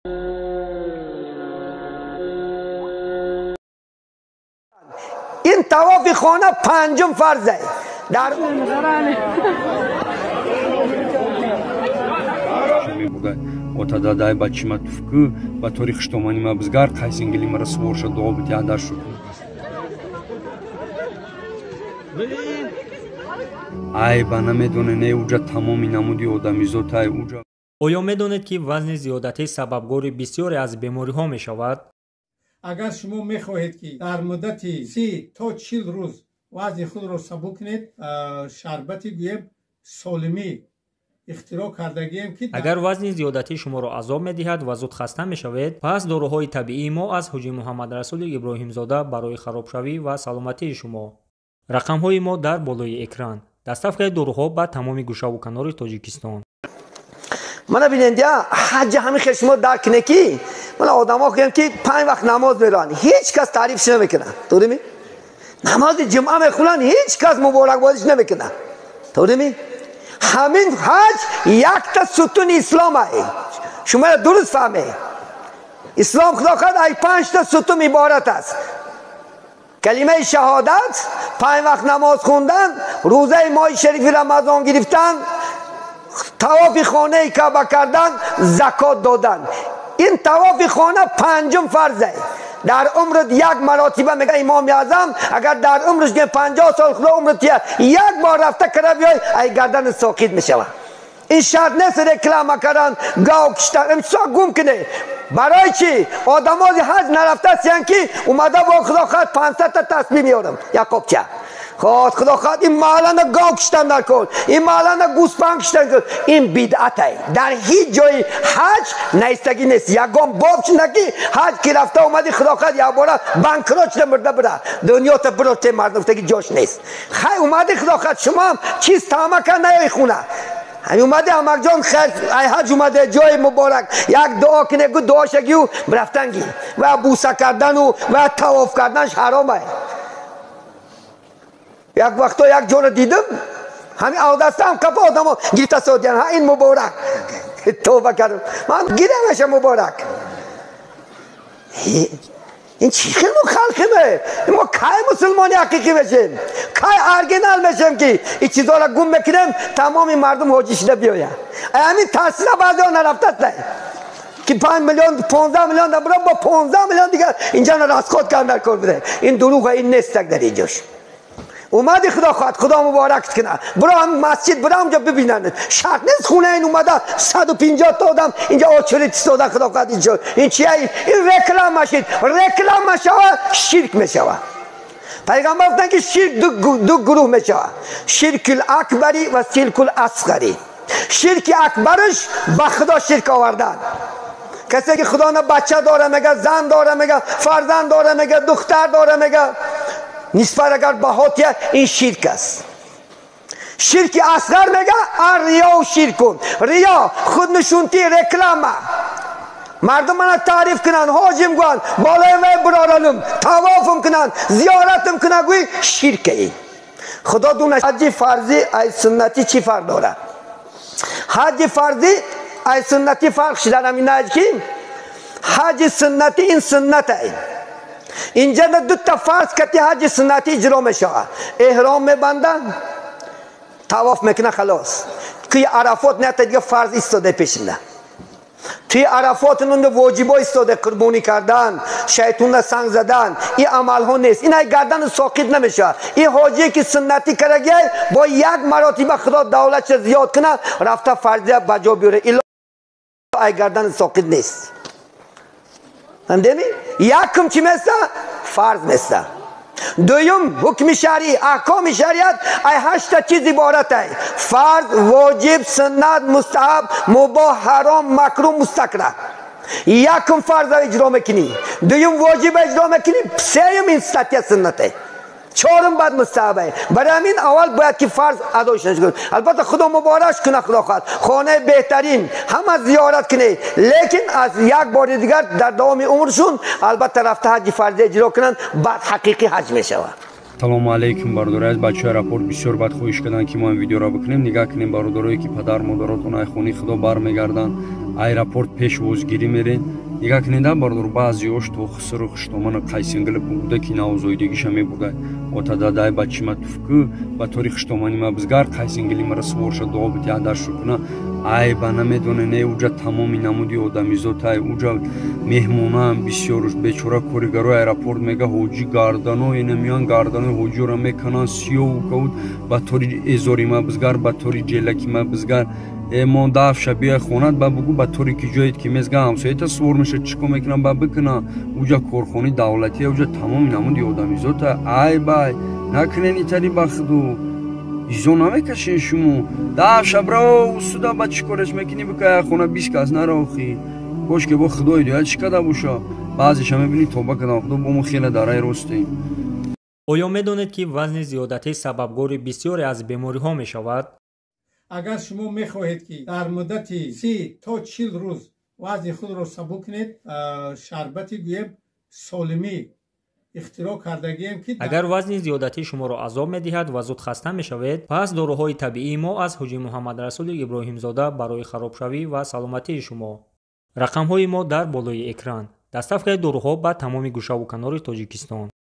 Ин тавофи хона панҷум фарзе дар Отададай бачима туфку ба тори хуштоманима бизгар қайсингили мара суворша дуо битиҳадар шуд. Ай ба намедоне не уҷа тамоми намуди одамизотай уҷа. Оё медонед, ки вазни зиёдатӣ сабабгори бисёре аз бемориҳо мешавад? Агар шумо мехоҳед, ки дар муддати 30 то 40 рӯз вазни худро сабук кунед, шарбати гӯем солимӣ ихтироъ кардагием, ки Агар вазни зиёдатӣ шуморо азоб медиҳад ва зуд хаста мешавед, пас доруҳои табиии мо аз Ҳоҷи Муҳаммадрасули Иброҳимзода барои харобшавӣ ва саломатии шумо. Рақамҳои мо дар болои экран. Доставкаи доруҳо ба тамоми гӯшаву канори Тоҷикистон. Мана бинед, я ҳаҷ ҳамин хел шумо дарк кунед, ки мана одамо гӯям, ки панҷ вақт намоз мераванд, ҳеҷ кас таърифш намекунад, дурими? Намози ҷумъа мехонанд, ҳеҷ кас муборакбодиш намекунад, дурими? Ҳамин ҳаҷ якта сутуни ислом ай. Шумо дуруст фаҳме, ислом, худо хоҳад, ай панҷта сутун иборат аст: калимаи шаҳодат, панҷ вақт намоз хондан, рӯзаи моҳи шарифи Рамазон гирифтан, тавофи хонаи Каъба кардан, закот додан. Ин тавофи хона панҷум фарзе. Дар умрат як маротиба, мега Имоми Аъзам, агар дар умраш 50 сол худо умрат як бор рафта кара биёй, ай гардани соқит мешавад. Ин шарт нест реклама кардан, гав киштан, имсо гум куне. Барои чӣ одамози ҳаҷ нарафтастиян, ки омада бо худо хоҳад 500-та тасбиҳ меорам, як қопча. Ход худо хоҳад ин маҳаллана гов киштан дар кор, ин маҳаллана гӯспанд киштан. Ин бидъатай. Дар ҳеҷ ҷои ҳаҷ наистагӣ нест, ягон боб шуда, ки ҳаҷ ки рафта омади, худо хоҳад, якбора банкрот шуда мурда бира дунёта биро те мардум гуфтаги ҷош нест. Хай, омади, худо хоҳад, шумоам чиз таъма кар наёи хона. Ҳами омади, амакҷон, хайр, ай ҳаҷ омаде, ҷои муборак, як дуо кине, гу дуошагию рафтанги. Ва буса кардану ва тавоф карданш ҳаромай. Як вақто як ҷоро дидам, ҳамин авдастаам қафа одамо гирифта содиян. Ҳа, ин муборак, тавба кардам ман, гирамаша муборак. Ин чӣ хел мо халқиме? Мо кай мусулмони ҳақиқӣ мешем, кай оригинал мешем, ки ин чизоро гум мекунем, тамоми мардум ҳоҷӣ шуда биёяд? Ҳамин тарсида баъзеҳо нарафтаста, ки 5 миллион, 15 миллион дабура бо 15 миллион дигар инҷа расход кардан дар кор биде. Ин дурӯға, ин нестак дар инҷош. Омади, худо хоҳад, худо муборакт кунад, биро ҳам масҷид, биро ҳамҷо бибинанд. Шарт нест хона ин омада 150 та одам инҷа очередь истода, худо хоҳад, инҷо ин чия? Ин реклама шид. Реклама шава, ширк мешава. Пайғамбар гуфтанд, ки ширк ду гурӯҳ мешава: ширкул акбари ва ширкул асғари. Ширки акбараш ба худо ширк овардан. Касе ки худо на бача дора мега, зан дора мега, фарзанд дора мега, духтар дора мега, нисбат агар баҳотия, ин ширк аст. Ширки асғар мега ар-риё ширкун. Риё, худнушунтӣ, реклама. Мардум мана таъриф кунанд, ҳоҷим гӯянд, болои вай бироранум, тавофум кунанд, зиёратум кунанд, гӯй ширка ин. Худо дуна. Ҳаҷи фарзӣ ай суннатӣ чӣ фарқ дорад? Ҳаҷи фарзӣ ай суннатӣ фарқ шудан ҳамин аст, ки ҳаҷи суннатӣ ин суннатай. Инҷа дута фарз кати ҳаҷи суннатӣ иҷро мешавад: эҳром мебанданд, тавоф мекунад, халос. Туи Арафот нета дига фарз истода пешинда. Туи Арафот нунда воҷибо истода: қурбонӣ кардан, шайтонна санг задан. Ин амалҳо нест, ин ай гардану соқит намешавад. Ин ҳоҷие ки суннатӣ карагиай, бо як маротиба, худо давлатша зиёд кунад, рафта фарзия ба ҷо биёра, илло ай гардани соқит нест. Фаҳмидеми? Якум чӣ места? Фарз места. Дуюм, ҳукми шаръӣ, аҳкоми шариат ай ҳашта чиз иборатай: фарз, воҷиб, суннат, мустаҳаб, мубоҳ, ҳаром, макрӯҳ, мустакраҳ. Якум фарза иҷро мекунӣ, дуюм воҷиба иҷро мекунӣ, сеюм ин статья суннатай, чорум баъд мустаҳабай. Барои ҳамин аввал бояд ки фарз адо шуд. Албатта, худо муборак кунад, худо хоҳад, хонаи беҳтарин, ҳама зиёрат кунед, лекин аз як бори дигар дар давоми умршун албатта рафта ҳаҷи фарзия иҷро кунанд, баъд ҳақиқӣ ҳаҷ мешавад. Салому алейкум, бародари аз бачаи аэропорт бисёр бад хоҳиш карданд, ки мо ин видеоро бикунем. Нигаҳ кунем, бародарое, ки падар модаротон ай хони худо бармегарданд, аэропорт пешвозгирӣ мерен. Нигаҳ кунед, бародар, баъзеош то хусуру хуштомана қайсингили буда, ки навзоидагиша мебурда. Ота дадай бачима туфку ба тори хуштомани ма бизгар, қайсингили мара суворша дуо бити адашу куна. Айба намедоне, не, уҷа тамоми намуди одамизотай, уҷа меҳмонаам бисёруш. Бечора коригарои аэропорт мега, ҳоҷӣ гардано инамиён, гарданои ҳоҷиро мекунанд сиёву кавуд. Ба тори эзори ма бизгар, ба тори ҷелаки ма бизгар. Мо дафша биёй хонат, ба бугу, ба тори ки ҷоед ки мезга, ҳамсоята сувор меша, чӣ кор мекунам, ба бикуна. Уҷа корхонаи давлатия, уҷа тамоми намуди одамизота. Айбай накунен итари ба худу изо намекашен шумо. Дафша брао усуда, ба чӣ кореш мекунӣ, бикая хона, 20 кас нараохӣ. Кош ке бо худо ҳидоят чӣ када боша. Баъзеша мебинӣ, тоба кадам, худо бо мо хеле дараи ростем. Оё медонед, ки вазни зиёдатӣ сабабгори бисёре аз бемориҳо мешавад? Агар шумо мехоҳед, ки дар муддати 30 то 40 рӯз вазни худро сабук кунед, шарбати гӯем солимӣ ихтироъ кардагием, ки Агар вазни зиёдатӣ шуморо азоб медиҳад ва зуд хаста мешавед, пас доруҳои табиии мо аз ҳоҷӣ Муҳаммадрасули Иброҳимзода барои харобшавӣ ва саломатии шумо. Рақамҳои мо дар болои экран. Доставкаи доруҳо ба тамоми гӯшаву канори Тоҷикистон.